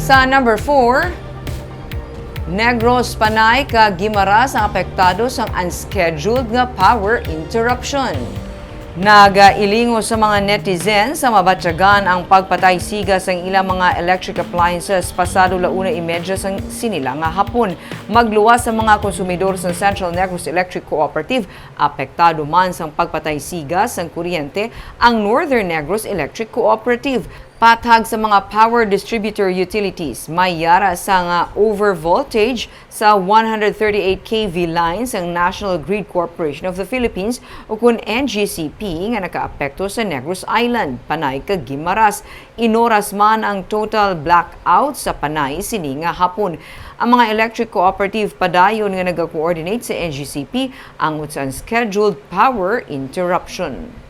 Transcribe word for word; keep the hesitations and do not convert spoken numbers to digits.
Sa number four, Negros, Panay kag Guimaras ang apektado sang unscheduled nga power interruption. Nagailingo sa mga netizens sa mabatyagan ang pagpatay siga sang ilang mga electric appliances pasado la una y media sang sini la nga hapon. Magluwas ang mga konsumidor sa Central Negros Electric Cooperative. Apektado man sang pagpatay siga sang kuryente ang Northern Negros Electric Cooperative. Patag sa mga power distributor utilities, may yara sang overvoltage sa one hundred thirty-eight K V lines ang National Grid Corporation of the Philippines, ukon N G C P, nga nakaapekto sa Negros Island, Panay kag Guimaras. Inoras man ang total blackout sa Panay sini nga hapon. Ang mga electric cooperative padayon nga nagakoordinate sa N G C P angot sa unscheduled power interruption.